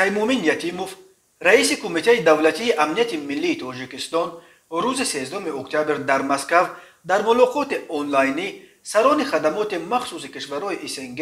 Саймумин Ятимов, раиси Кумитаи давлатии амнияти миллии Тоҷикистон, рӯзи 13 октябр дар Москав дар мулоқоти онлайнӣ сарони хадамоти махсуси кишварҳои СНГ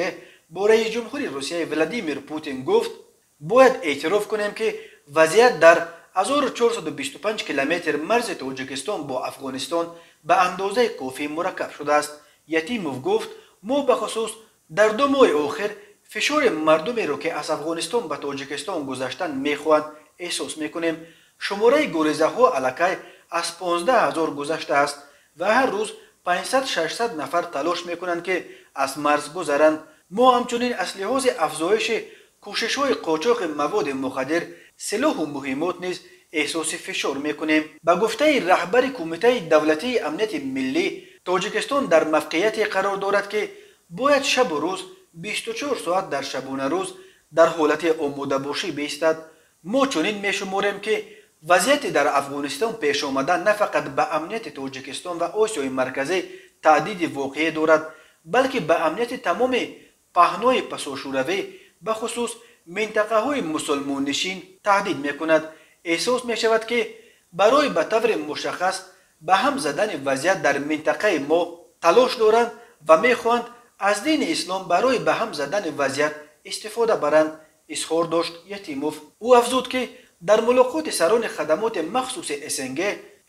бо раиси ҷумҳури Русия Владимир Путин гуфт: бояд эътироф кунем, ки вазъият дар 1425 километр марзи Тоҷикистон бо Афғонистон ба андозаи кофӣ мураккаб шудааст. Ятимов гуфт: мо бахусус дар 2 моҳи охир фишори мардумеро, ки аз Афғонистон ба Тоҷикистон гузаштан мехоҳанд, эҳсос мекунем. Шумораи гурезаҳо аллакай аз 15 000 гузаштааст ва ҳар рӯз 500-600 нафар талош мекунанд, ки аз марз гузаранд. Мо ҳамчунин аз лиҳози афзоиши кӯшишҳои қочоқи маводи мухаддир, силоҳу муҳиммот низ эҳсоси фишор мекунем. Ба гуфтаи раҳбари Кумитаи давлатии амнияти миллӣ, Тоҷикистон дар мавқеияте қарор дорад, ки бояд шабу рӯз 24 соат дар шабонарӯз дар ҳолати омодабошӣ биистад. Мо чунин мешуморем, ки вазъияти дар Афғонистон пешомада на фақат ба амнияти Тоҷикистон ва Осиёи Марказӣ таҳдиди воқеӣ дорад, балки ба амнияти тамоми паҳнои пасошӯравӣ, бахусус минтақаҳои мусулмоннишин таҳдид мекунад. Эҳсос мешавад, ки барои ба таври мушаххас ба ҳам задани вазъият дар минтақаи мо талош доранд ва мехоҳанд аз дини ислом барои ба ҳам задани вазъият истифода баранд, изҳор дошт Ятимов. Ӯ афзуд, ки дар мулоқоти сарони хадамоти махсуси СНГ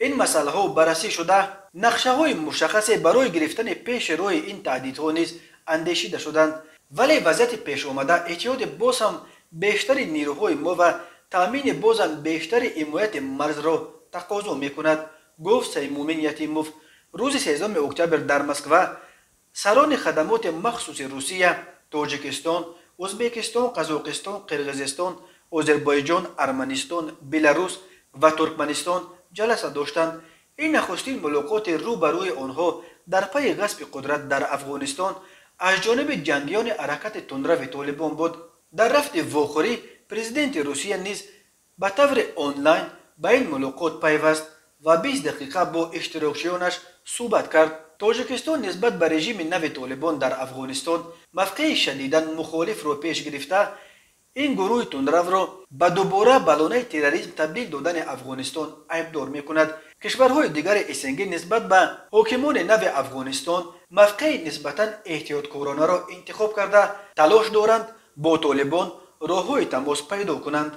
ин масъалаҳо баррасӣ шуда, нақшаҳои мушаххасе барои гирифтани пеши роҳи ин таҳдидҳо низ андешида шуданд. Вале вазъияти пешомада эҳтиёти боз ҳам бештари нерӯҳои мо ва таъмини бозам бештари ҳимояти марзро тақозо мекунад, гуфт Саймумин Ятимов. Рӯзи 13 октябр дар Москва сарони хадамоти махсуси Русия, Тоҷикистон, Ӯзбекистон, Қазоқистон, Қирғизистон, Озарбойҷон, Арманистон, Беларус ва Туркманистон ҷаласа доштанд. Ин нахустин мулоқоти рӯ ба рӯи онҳо дар пайи ғасби қудрат дар Афғонистон аз ҷониби ҷангиёни ҳаракати тундрави Толибон буд. Дар рафти вохӯрӣ президенти Русия низ ба таври онлайн ба ин мулоқот пайваст ва 20 дақиқа бо иштирокчиёнаш суҳбат кард. Тоҷикистон нисбат ба режими нави Толибон дар Афғонистон мавқеи шадидан мухолифро пеш гирифта, ин гурӯҳи тундравро ба дубора ба лонаи терроризм табдил додани Афғонистон айбдор мекунад. Кишварҳои дигари СНГ нисбат ба ҳокимони нави Афғонистон мавқеи нисбатан эҳтиёткоронаро интихоб карда, талош доранд бо Толибон роҳҳои тамос пайдо кунанд.